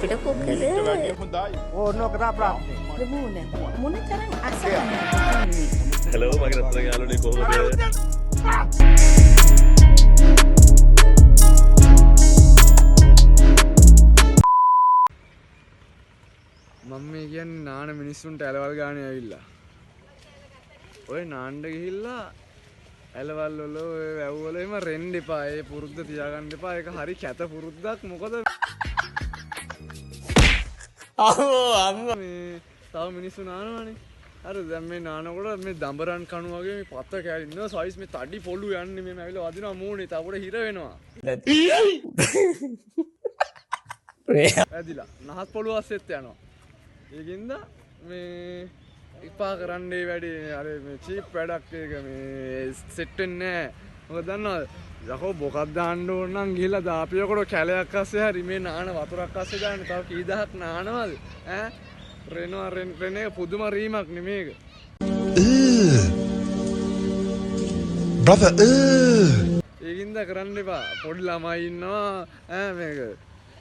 අපිට කොකද? මොන තරම් අසහනද? හෙලෝ මගේ රත්තරන් යාළුවනේ, කොහොමද? මම මේ කියන්නේ නාන මිනිස්සුන්ට ඇලවල් ගානේ ඇවිල්ලා. ඔය නාන්න ගිහිල්ලා ඇලවල් වල ඔය වැව් වල එහෙම රෙන්න එපා. ඒ පුරුද්ද තියාගන්න එපා. ඒක හරි කැත පුරුද්දක්. මොකද අම්මෝ මේ තව මිනිස්සු නානවනේ. අර දැන් මේ නානකොට මේ දඹරන් කණු වගේ මේ පත කෑලි ඉන්නවා සයිස් මේ තඩි පොළු යන්නේ මේ ඇවිල්ලා වදිනවා මූණේ. තව පොඩ හිර වෙනවා. ඇදිලා නහස් පොළු අස්සෙත් යනවා. ඒකින්ද මේ එපා කරන්න ඒ වැඩේ. අර මේ චීප් වැඩක් ඒක මේ සෙට් වෙන්නේ නෑ. මොකද දන්නවද? යකෝ බොකක් දාන්න ඕන නම් ගිහලා දාපියකොට කැලයක් අස්සේ හරි මේ නාන වතුරක් අස්සේ දාන්න. තව කී දහක් නානවද? ඈ රෙනවා රෙන එක පුදුම රීමක් නෙමේක. Brother, ඒකින්ද කරන්න එපා. පොඩි ළමයි ඉන්නවා ඈ මේක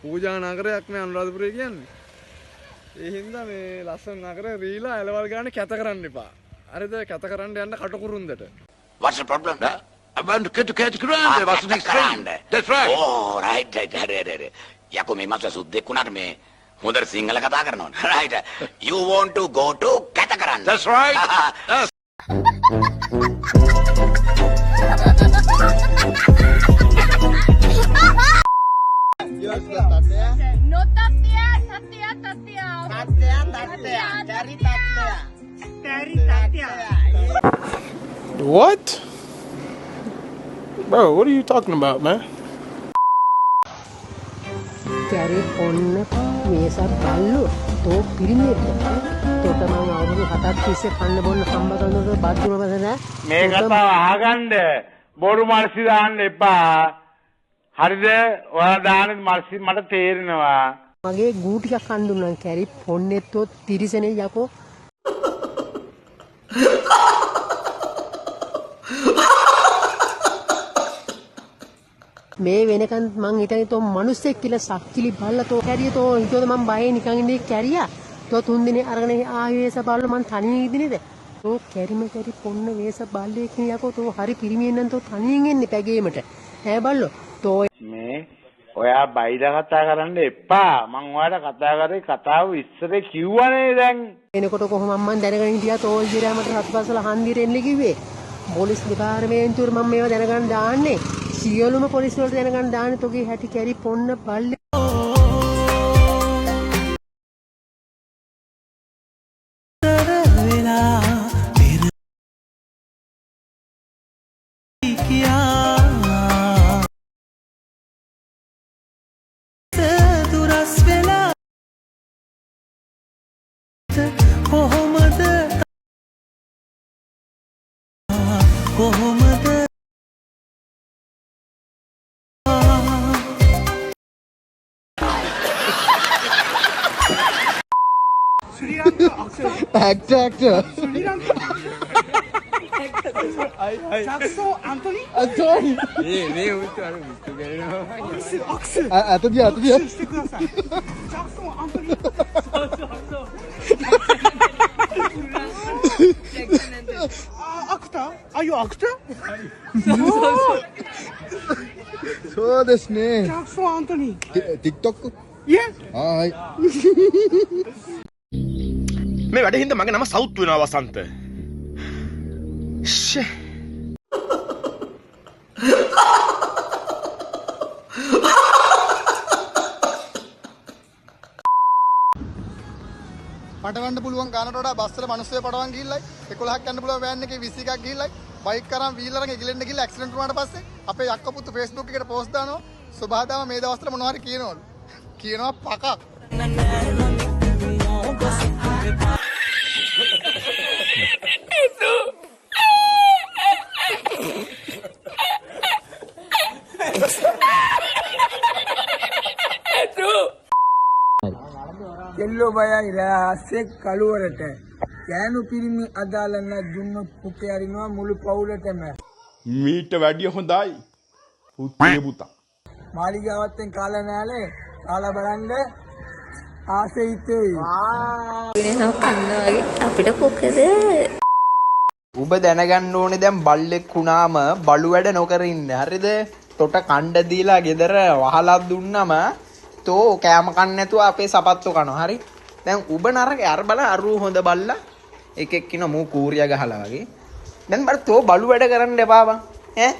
පූජා නගරයක් මේ අනුරාධපුරය කියන්නේ. ඒ හින්දා මේ ලස්සන නගර රීලා ඇලවල් ගන්න කැත කරන්න එපා. හරිද? කැත කරන්න යන්න කටුකුරුන්දට. What's the problem? Huh? I want to get to Grande. What's the next train? That's right. Oh, right, right, හරි, හරි, හරි. යකෝ මේ මාස සුද්දෙක් වුණාට මේ හොඳට සිංහල කතා කරනවා. Right. You want to go to කැත කරන්න. That's right. No tatia, tatia, tatia. Tatia, tatia. Dari tatia. Dari tatia. What? Bro, what are you talking about, man? කැරි පොන්න මේසත් බල්ලෝ, තෝ පිරිමියෙක්ද? තොට මං අවුරුදු 7ක් තිස්සේ කන්න බොන්න හම්බ කරනකොට බත් දුන මත නෑ. මේ කතාව අහගන්න බොරු මර්සි දාන්න එපා. හරිද? ඔයාලා දාන මර්සි මට තේරෙනවා. මගේ ගූ ටිකක් කන්න දුන්නා නම් කැරි පොන්නෙත් තෝ තිරිසනේ යකෝ. මේ වෙනකන් මං හිතන්නේ තෝ මිනිස්සෙක් කියලා. සක්කිලි බල්ලා තෝ කැරිය තෝ හිතුවද මං බයෙන් නිකන් ඉන්නේ කැරියා? තෝ තුන් දිනේ අරගෙන ආයේ වේස බල්ලෝ මං තනියෙන් ඉදිනේද? තෝ කැරිම කැරි පොන්න වේස බල්ලෙක් නේ යකෝ. තෝ හරි පිරිමියෙන් නම් තෝ තනියෙන් එන්නේ පැගේමට ඈ බල්ලෝ තෝ. මේ ඔයා බයිලා කතා කරන්න එපා. මං ඔයාට කතා කරේ කතාව ඉස්සරේ කිව්වනේ දැන්. එනකොට කොහොම මං දැනගෙන හිටියා තෝ ඉතිරා මට රත්පස්සල හන්දියට එන්න කිව්වේ. පොලිස් දෙපාර්තමේන්තුවට මං මේවා දැනගන්න දාන්නේ. සියලුම පොලිස් වලට දැනගන්න දාන්නේ තෝගේ හැටි කැරි පොන්න බල්ලේ. Actor, actor. Anthony. මේ උත්තු අර විස්තු කරනවා. අත දිහා අත දිහා. Are you actor? そうですね。 Jackson Anthony. TikTok? Yes. はい。 මේ වැඩ හින්දා මගේ නම සවුත් වෙනවා වසන්ත. ෂේ. පටවන්න පුළුවන් ගානට වඩා බස් වල මිනිස්සු පටවන් ගිහිල්ලයි 11ක් යන්න පුළුවන් වෑන් එකේ 21ක් ගිහිල්ලයි බයික් කරන් වීල් අරන් එගිලෙන්න ගිහිල්ලා ඇක්සිඩන්ට් වුණාට පස්සේ අපේ යක්ක පුතු Facebook එකට පෝස්ට් දානවා. සුබාදාම මේ දවස්වල මොනවා හරි කියනවලු. කියනවා පකක්. කෙල්ලෝ බයයි රෑ අස්සේ කළුවරට. ගෑනු පිරිමි අදාළ නැ දුන්නොත් පුටේ අරිනවා මුළු පවුලටම. මීට වැඩිය හොඳයි පුතේ පුතා. මාලිගාවත්තෙන් කාලා නෑලේ කාලා බලන්න. ආසෙයිතේ. වෙනව කන්න වගේ අපිට කොකද? උඹ දැනගන්න ඕනේ දැන් බල්ලෙක් වුණාම බලු වැඩ නොකර ඉන්න. හරිද? තොට කණ්ඩ දීලා ගෙදර වහලා දුන්නම තෝ කෑම කන්න නැතුව අපේ සපත්තු කනවා. හරි? දැන් උඹ නරක අර බල අරු හොඳ බල්ලා එකෙක් ඉන්න මූ කූරියා ගහලා වගේ. දැන් බර තෝ බලු වැඩ කරන්න එපා බං. ඈ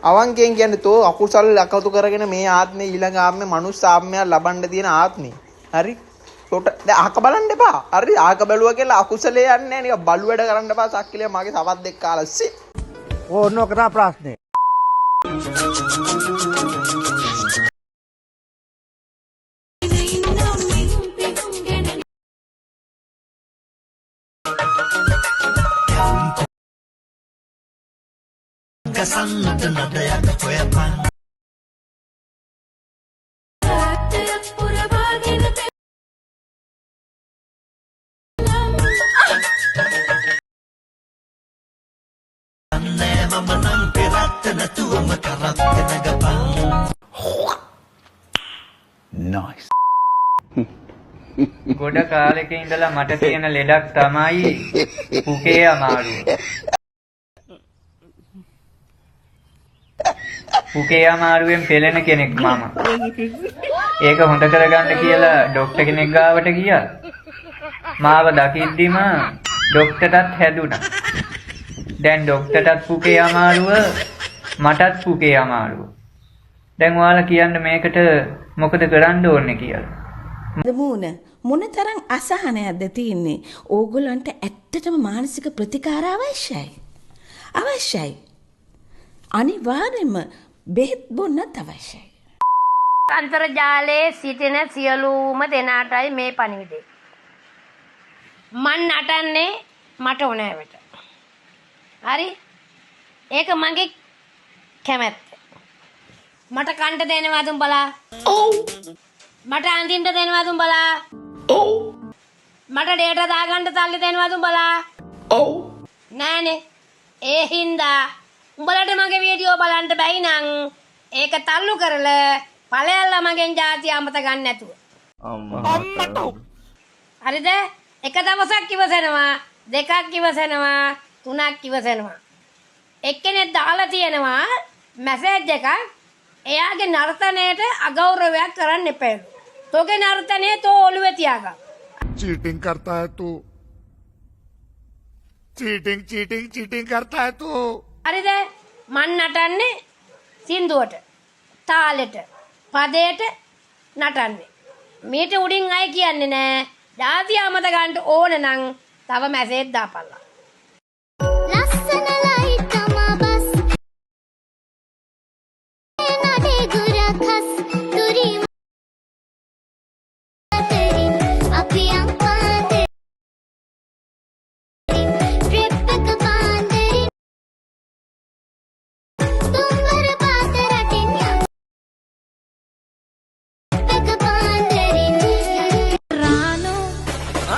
අවංකයෙන් කියන්නේ තෝ අකුසල් අකතු කරගෙන මේ ආත්මේ ඊළඟ ආත්මේ මනුස්ස ආත්මයක් ලබන්න තියෙන ආත්මේ. හරි? තොට දැන් අහක බලන්න එපා. හරි අහක බැලුවා කියලා අකුසලේ යන්නේ නැහැ. නිකන් බලු වැඩ කරන්න එපා සක්කිලිය මගේ සවත් දෙක කාලා සි. ඕන ඔක තමයි ප්‍රශ්නේ. ගසන්නට නඩයක් හොයපන්. නෑ මම නම් පෙරත්ත නැතුවම කරත්ත නගපන්. Nice. ගොඩ කාලෙක ඉඳලා මට තියෙන ලෙඩක් තමයි පුකේ අමාරුව. පුකේ අමාරුවෙන් පෙළෙන කෙනෙක් මම. ඒක හොඳ කරගන්න කියලා ඩොක්ටර් කෙනෙක් ගාවට ගියා. මාව දකිද්දිම ඩොක්ටර්ටත් හැදුනා. දැන් ඩොක්ටර්ටත් පුකේ අමාරුව, මටත් පුකේ අමාරුව. දැන් ඔයාලා කියන්න මේකට මොකද කරන්න ඕනේ කියලා. මූණ මොනතරම් අසහනයක්ද තියෙන්නේ. ඕගොල්ලන්ට ඇත්තටම මානසික ප්‍රතිකාර අවශ්‍යයි. අවශ්‍යයි. අනිවාර්යයෙන්ම බෙහෙත් බොන්නත් අවශ්‍යයි. අන්තර්ජාලයේ සිටින සියලුම දෙනාටයි මේ පණිවිඩය. මං නටන්නේ මට ඕනෑවට. හරි? ඒක මගේ කැමැත්ත. මට කන්ට දෙනවද උඹලා? ඔව්. මට අඳින්න දෙනවද උඹලා? ඔව්. මට ඩේටා දාගන්න සල්ලි දෙනවද උඹලා? ඔව්. නෑනේ. ඒ හින්දා උඹලට මගේ වීඩියෝ බලන්න බැයි නම් ඒක තල්ලු කරලා ඵලයල්ලා මගෙන් ජාති අමත ගන්න නැතුව. අම්මට. හරිද? එක දවසක් ඉවසනවා, දෙකක් ඉවසනවා, තුනක් ඉවසනවා. එක්කෙනෙක් දාලා තියෙනවා මැසේජ් එකක් එයාගේ නර්තනයට අගෞරවයක් කරන්න එපාලු. තෝගේ නර්තනය තෝ ඔළුවේ තියාගන්න. චීටිං කරතා හೈ තු. චීටිං චීටිං චීටිං කරතා හೈ තු. හරිද? මං නටන්නේ සින්දුවට, තාලෙට, පදයට නටන්නේ. මීට උඩින් අය කියන්නේ නෑ. ජාති අමත ගන්න ඕන නම් තව මැසේජ් දාපල්ලා. ලස්සන ලයිට් තමා බස් නඩේ ගුරකස් තුරි මතරින් අපි යම් පාන්දරින් ට්‍රිප් එක පාන්දරින් තුන්වර පාත රටින් යම් එක පාන්දරින් රානෝ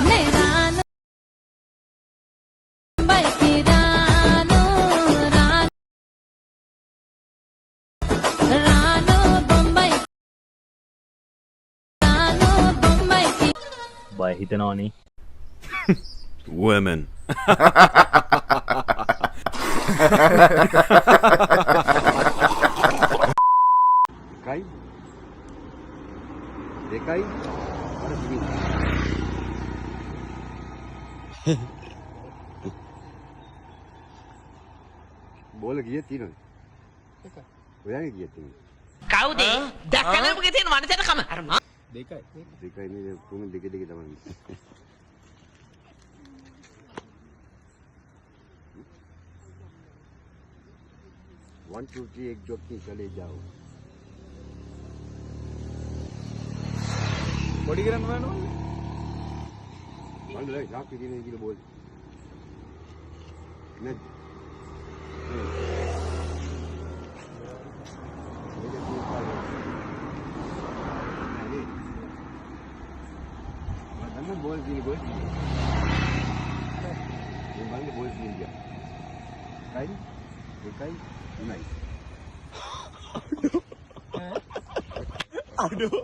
නේ රානෝ බයිකි රානෝ රානෝ බොම්බයි රානෝ බොම්බයි. බය හිතෙනවනේ. Women. එකයි දෙකයි අර දිවි. බෝල ගියේ තියෙනවද? එකයි. ඔයාගේ ගියේ තියෙනවද? කවුද? දැක්කද උඹගේ තියෙන මනසට කම? අර දෙකයි. දෙකයි නේද? තුන දෙක දෙක තමයි. वन टू थ्री एक दो तीन चले जाओ. පොඩි කරන්න බලන්න. බලන්න සාක්ෂි තියෙන කියලා බෝල්. නැද්ද? මම බෝල් තියෙන බෝල් තියෙන. මේ බලන්න බෝල් තියෙන ගියා. එකයි දෙකයි තුනයි. අඩෝ.